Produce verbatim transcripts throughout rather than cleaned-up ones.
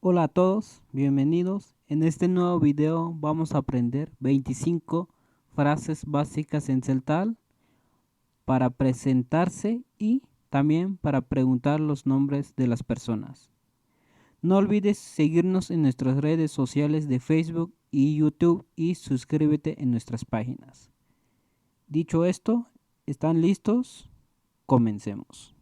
Hola a todos, bienvenidos. En este nuevo video vamos a aprender veinticinco frases básicas en tzeltal para presentarse y también para preguntar los nombres de las personas. No olvides seguirnos en nuestras redes sociales de Facebook y YouTube y suscríbete en nuestras páginas. Dicho esto, ¿están listos? Comencemos.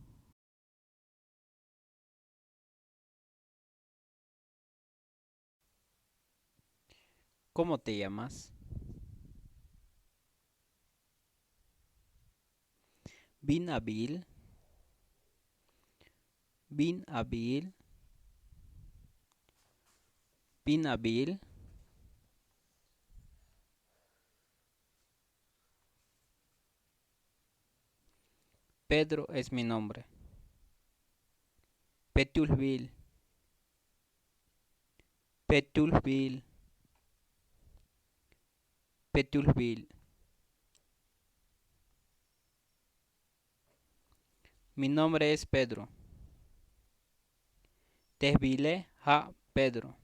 ¿Cómo te llamas? ¿Bin abiil? ¿Bin abiil? ¿Bin abiil? Pedro es mi nombre. ¿Betul jbiil? ¿Betul jbiil? ¿Betul jbiil? Mi nombre es Pedro. Te jbiile ja' Pedro.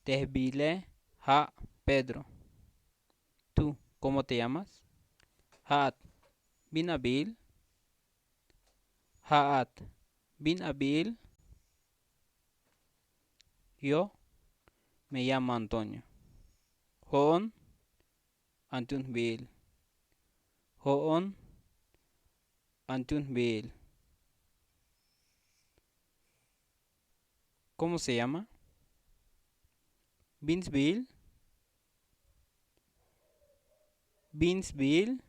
Te jbiile ja' Pedro. ¿Tú cómo te llamas? Ja'at, ¿bin abiil? Ja'at, ¿bin abiil? Yo me llamo Antonio. Jo'on, ¿antun jbiil? Jo'on, ¿antun jbiil? ¿Cómo se llama? ¿Bin sbiil? ¿Bin sbiil?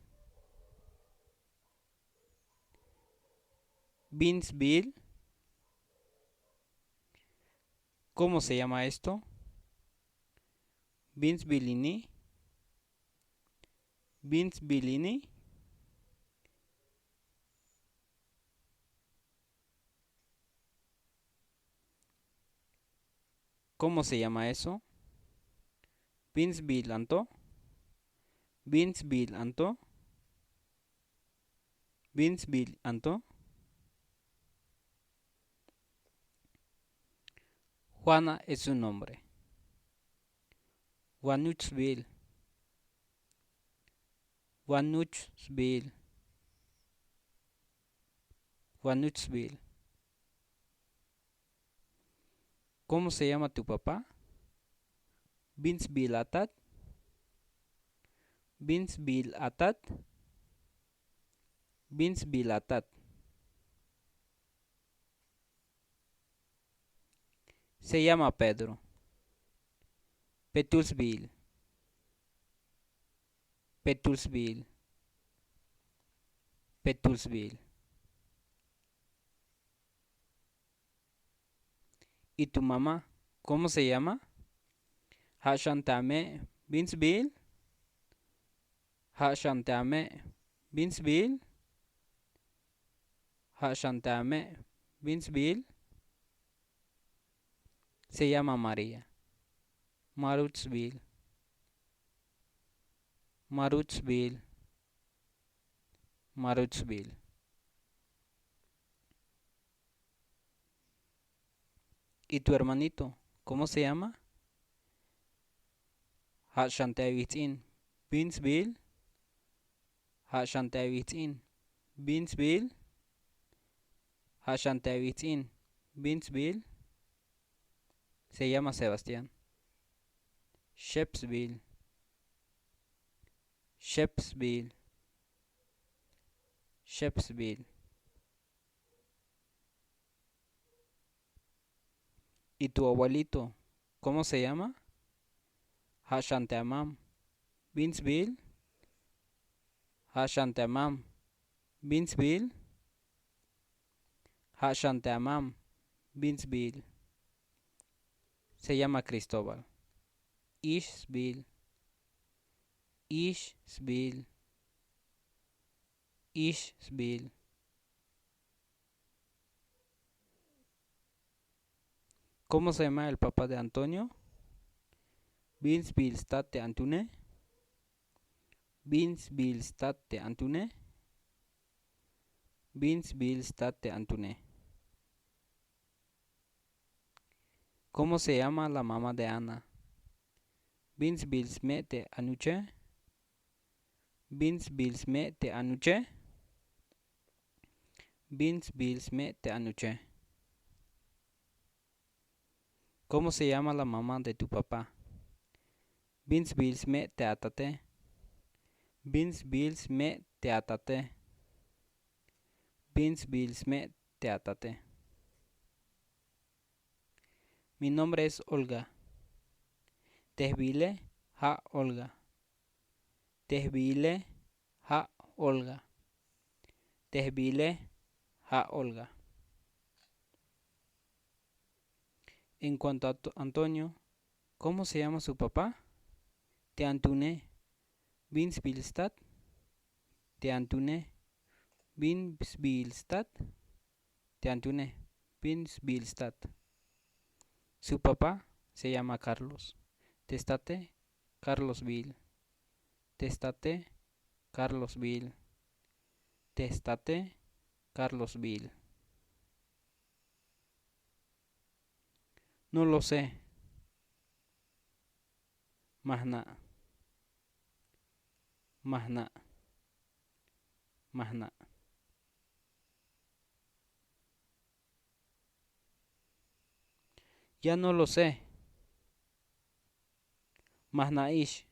¿Bin sbiil? ¿Cómo se llama esto? ¿Bin sbiil ini? ¿Bin sbiil ini? ¿Cómo se llama eso? ¿Bin sbiil anto? ¿Bin sbiil anto? ¿Bin sbiil anto? Juana es su nombre. Wanuch sbiil. Wanuch sbiil. Wanuch sbiil. ¿Cómo se llama tu papá? ¿Bin sbiil atat? ¿Bin sbiil atat? ¿Bin sbiil atat? Se llama Pedro. ¿Betul sbiil? ¿Betul sbiil? ¿Betul sbiil? ¿Y tu mamá cómo se llama? Ja' xan te ame', ¿bin sbiil? Ja' xan te ame', ¿bin sbiil? Ja' xan te ame', ¿bin sbiil? Se llama María. Maruch sbiil. Maruch sbiil. Maruch sbiil. ¿Y tu hermanito cómo se llama? Ja' xan te awijtz'in, ¿bin sbiil? Ja' xan te awijtz'in, ¿bin sbiil? Ja' xan te awijtz'in, ¿bin sbiil? Se llama Sebastián. Xep sbiil. Xep sbiil. Xep sbiil. ¿Y tu abuelito cómo se llama? Ja' xan te amam, ¿bin sbiil? Ja' xan te amam, ¿bin sbiil? Ja' xan te amam, ¿bin sbiil? Se llama Cristóbal. Ix sbiil. Ix sbiil. Ix sbiil. ¿Cómo se llama el papá de Antonio? ¿Bin sbiil stat te Antune? ¿Bin sbiil stat te Antune? ¿Bin sbiil stat te Antune? ¿Cómo se llama la mamá de Ana? ¿Bin sbiil sme' te anuche? ¿Bin sbiil sme' te anuche? ¿Bin sbiil sme' te anuche? ¿Cómo se llama la mamá de tu papá? ¿Bin sbiil sme' te atate? ¿Bin sbiil sme' te atate? ¿Bin sbiil sme' te atate? Mi nombre es Olga. Te jbiile ja' Olga. Te jbiile ja' Olga. Te jbiile ja' Olga. En cuanto a To-, Antonio, ¿cómo se llama su papá? Te Antune, ¿bin sbiil stat? Te Antune, ¿bin sbiil stat? Te Antune, ¿bin sbiil stat? Su papá se llama Carlos. Te state Carlos sbiil. Te state Carlos sbiil. Te state Carlos sbiil. No lo sé. Ma jna'. Ma jna'. Ma jna'. Ya no lo sé. Ma jna'ix.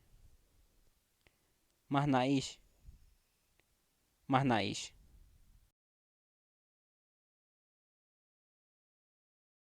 Ma jna'ix. Ma jna'ix.